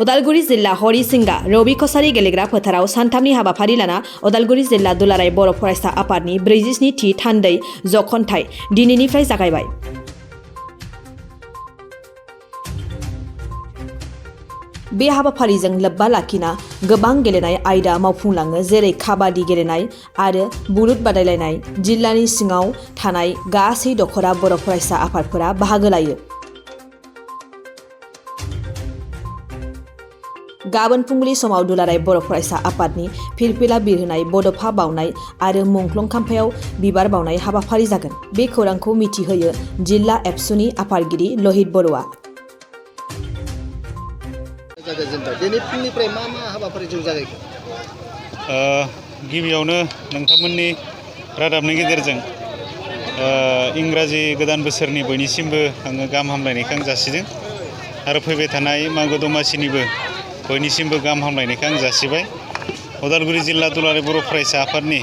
उदालगुरि जिल्ला हरिसिंगा रवि कसारी गेलेग्रा फोथाराव सानथामनि हाबाफारि लाना उदालगुरि जिल्ला दुलाराय बर' फरायसा आफादनि 47थि थान्दै जख'न्थाइ दिनैनिफ्राय जागायबाय। बे हाबाफारिजों लोब्बा लाखिना गोबां गेलेनाय आयदा मावफुंलाङो, जेरै काबादि गेलेनाय आरो बुलुर बादायलायनाय। जिल्लानि सिङाव थानाय गासै दखरा बर' फरायसा आफादफोरा बाहागो लायो। गाबोन फुंबिलि समाव दुलाराय बर' फरायसा आफादनि फिरफिला बिरहोनाय, बड'फा बावनाय आरो मुंख्लं खाम्फायाव बिबार बावनाय हाबाफारि जागोन। बे खौरांखौ मिथिहोयो जिल्ला एबसुनि आफादगिरि लहित बर'आ। गिबियावनो नोंथांमोननि रादाबनि गेजेरजों इंराजि गोदान बोसोरनि बयनिसिमबो आङो गाहाम हामलायनायखौ आं जासिदों आरो फैबाय थानाय मागो दमासिनिबो बयनिसिमबो गाहाम हामलायनायखौ आं जासिबाय। उदालगुरि जिल्ला दुलाराय बर' फरायसा आफादनि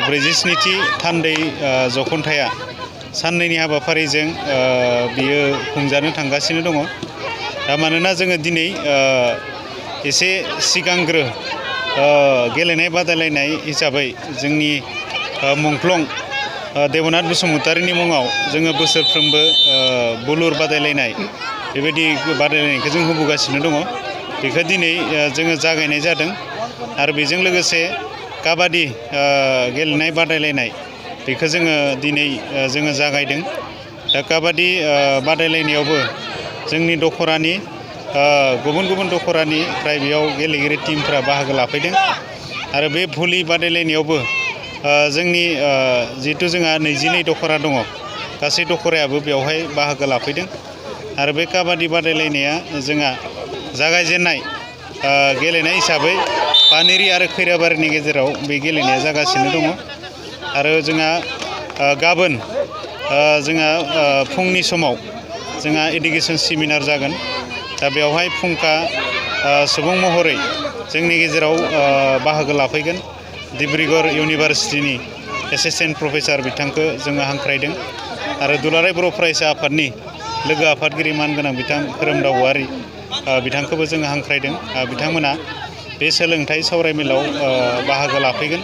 47थि थान्दै जख'न्थाइया साननैनि हाबाफारिजों बियो खुंजानो थांगासिनो दङ। दा मानोना जोङो दिनै एसे सिगांग्रो गेलेनाय बादायलायनाय हिसाबै जोंनि मुंख्लं देबनाथ बसुमतारिनि मुङाव जोङो बोसोरफ्रोमबो बुलुर बादायलायनाय बेबायदि बादायलायनायखौ जों होबोगासिनो दङ। बेखौ दिनै जोङो जागायनाय जादों आरो बेजों लोगोसे काबादि गेलेनाय बादायलायनाय बेखौ जोङो दिनै जोङो जागायदों। दा काबादि बादायलायनायावबो जोंनि दखरानि गुबुन गुबुन दखरानिफ्राय बेयाव गेलेगिरि टीमफ्रा बाहागो लाफैदों आरो बे भलि बादायलायनायावबो जोंनि जिहेथु जोंहा 22 दखरा दङ, गासै दखरायाबो बेवहाय बाहागो लाफैदों आरो बे काबादि बादायलायनाया जोंहा जागायजेननाय गेलेनाय हिसाबै पानेरि आरो खैराबारिनि गेजेराव बे गेलेनाया जागासिनो दङ आरो जोंहा गाबोन जोंहा फुंनि समाव जोंहा एडुकेसन सेमिनार जागोन। दा बेवहाय फुंखा सुबुं महरै जोंनि गेजेराव बाहागो लाफैगोन डिब्रुगड़ इउनिभार्सिटिनि एसिस्टेन्ट प्रफेसार बिथांखौ जोङो हांख्रायदों आरो दुलाराय बर' फरायसा आफादनि लोगो आफादगिरि मानगोनां बिथां खोरोमदाव औवारि बिथांखौबो जोङो हांख्रायदों। बिथांमोना बे सोलोंथाइ सावरायमेलाव बाहागो लाफैगोन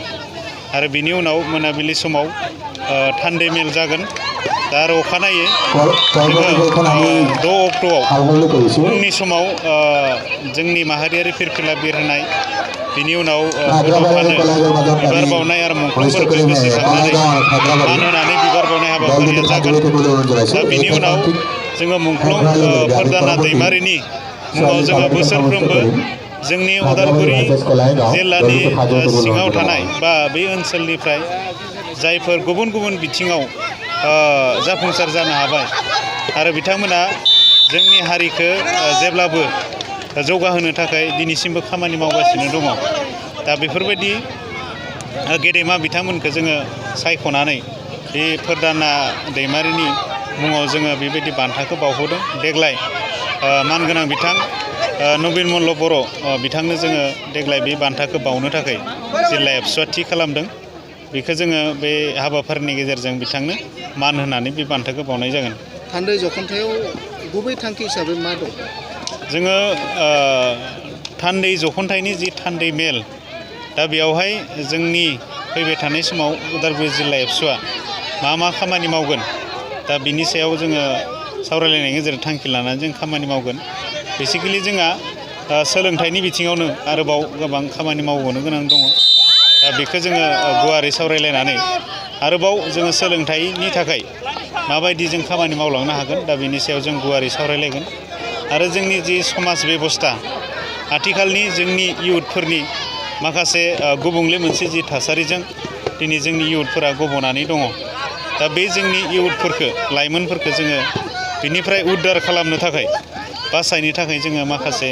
आरो बिनि उनाव मोनाबिलि समाव थान्दै मेल जागोन। दा आरो अखानायै जोङो 6 अक्ट'आव फुंनि समाव जोंनि माहारियारि फिरफिला बिरहोनाय, बिनि उनाव बड'फानो बिबार बावनाय आरो मुंख्लंफोरखौ गोसोखांनानै मान होनानै बिबार बावनाय हाबाफारिया जागोन। दा बिनि उनाव जोङो मुंख्लं फोरदाना दैमारिनि मुङाव जोङो बोसोरफ्रोमबो जोंनि उदालगुरि जिल्लानि सिङाव थानाय बा बे ओनसोलनिफ्राय जायफोर गुबुन गुबुन बिथिङाव जाफुंसार जानो हाबाय आरो बिथांमोना जोंनि हारिखौ जेब्लाबो जौगाहोनो थाखाय दिनैसिमबो खामानि मावगासिनो दङ। दा बेफोरबायदि गेदेमा बिथांमोनखौ जोङो सायख'नानै बे फोरदाना दैमारिनि मुङाव जोङो बेबायदि बान्थाखौ बावहोदों। देग्लाय मानगोनां बिथां नबिन मल्ल बर' बिथांनो जोङो देग्लाय बे बान्थाखौ बावनो थाखाय जिल्ला एबसुआ थि खालामदों। बेखौ जोङो बे हाबाफारिनि गेजेरजों बिथांनो मान होनानै बे बान्थाखौ बावनाय जागोन। थान्दै जख'न्थायाव गुबै थांखि हिसाबै मा दं? जोङो थान्दै जख'न्थायनि जि थान्दै मेल, दा बेयावहाय जोंनि फैबाय थानाय समाव उदालगुरि जिल्ला एबसुआ मा खामानि मावगोन, दा बिनि सायाव जोङो सावरायलायनायनि गेजेरजों थांखि लानानै जों खामानि मावगोन। बेसिकेलि जोंहा सोलोंथाइनि बिथिङावनो आरोबाव गोबां खामानि मावबावनो गोनां दङ। दा बेखौ जोङो गुवारै सावरायलायनानै आरोबाव जोङो सोलोंथाइनि थाखाय माबायदि जों खामानि मावलांनो हागोन, दा बेनि सायाव जों गुवारै सावरायलायगोन। आरो जोंनि जि समाज बेबस्था, आथिखालनि जोंनि इयुथफोरनि माखासे गुबुंले मोनसे जि थासारिजों दिनै जोंनि इयुथफोरा गब'नानै दङ। दा बे जोंनि इयुथफोरखौ, लाइमोनफोरखौ जोङो बिनिफ्राय उद्धार खालामनो थाखाय, बासायनो थाखाय जोङो माखासे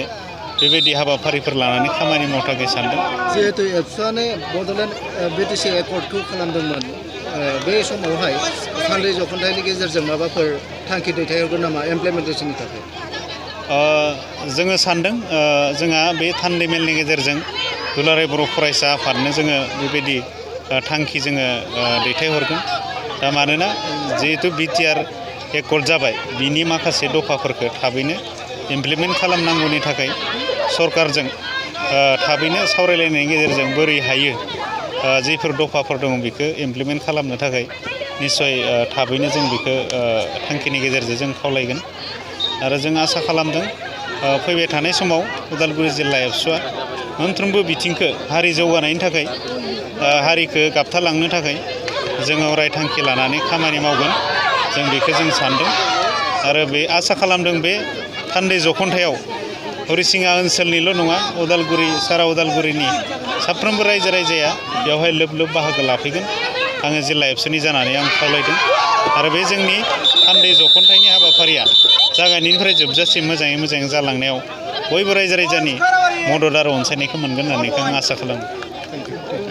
बेबायदि हाबाफारिफोर लानानै खामानि मावनो थाखाय सानदों। जिहेतु एबसुआनो बड'लेण्ड बिटिसि एकर्डखौ खालामदोंमोन, बे समावहाय थान्दै जख'न्थायनि गेजेरजों माबाफोर थांखि दैथायहरगोन नामा इमप्लिमेन्टेसननि थाखाय? जोङो सानदों जोंहा बे थान्दै मेलनि गेजेरजों दुलाराय बर' फरायसा आफादनो जोङो बेबायदि थांखि जोङो दैथायहरगोन। दा मानोना जिहेतु बिटिआर एकर्ड जाबाय, बिनि माखासे दफाफोरखौ थाबैनो इमप्लिमेन्ट खालामनांगौनि थाखाय सरकारजों थाबैनो सावरायलायनायनि गेजेरजों बोरै हायो जिफोर दफाफोर दङ बेखौ इमप्लिमेन्ट खालामनो थाखाय निस्सय थाबैनो जों बेखौ थांखिनि गेजेरजों जों खावलायगोन आरो जों आसा खालामदों फैबाय थानाय समाव उदालगुरि जिल्ला एबसुआ मोनफ्रोमबो बिथिंखौ हारि जौगानायनि थाखाय हारिखौ गाबथालांनो थाखाय जोङो अराय थांखि लानानै खामानि मावगोन जों बेखौ जों सानदों आरो बे आसा खालामदों बे थान्दै जख'न्थायाव हरिसिङा ओनसोलनिल' नङा उदालगुरि सारा उदालगुरिनि साफ्रोमबो रायजो राजाया बेवहाय लोब लोब बाहागो लाफैगोन आङो जिल्ला एबसुनि जानानै आं खावलायदों आरो बे जोंनि थान्दै जख'न्थायनि हाबाफारिया जागायनायनिफ्राय जोबजासिम मोजाङै मोजां जालांनायाव बयबो रायजो राजानि मदद आरो अनसायनायखौ मोनगोन होननानै आं आसा खालामो।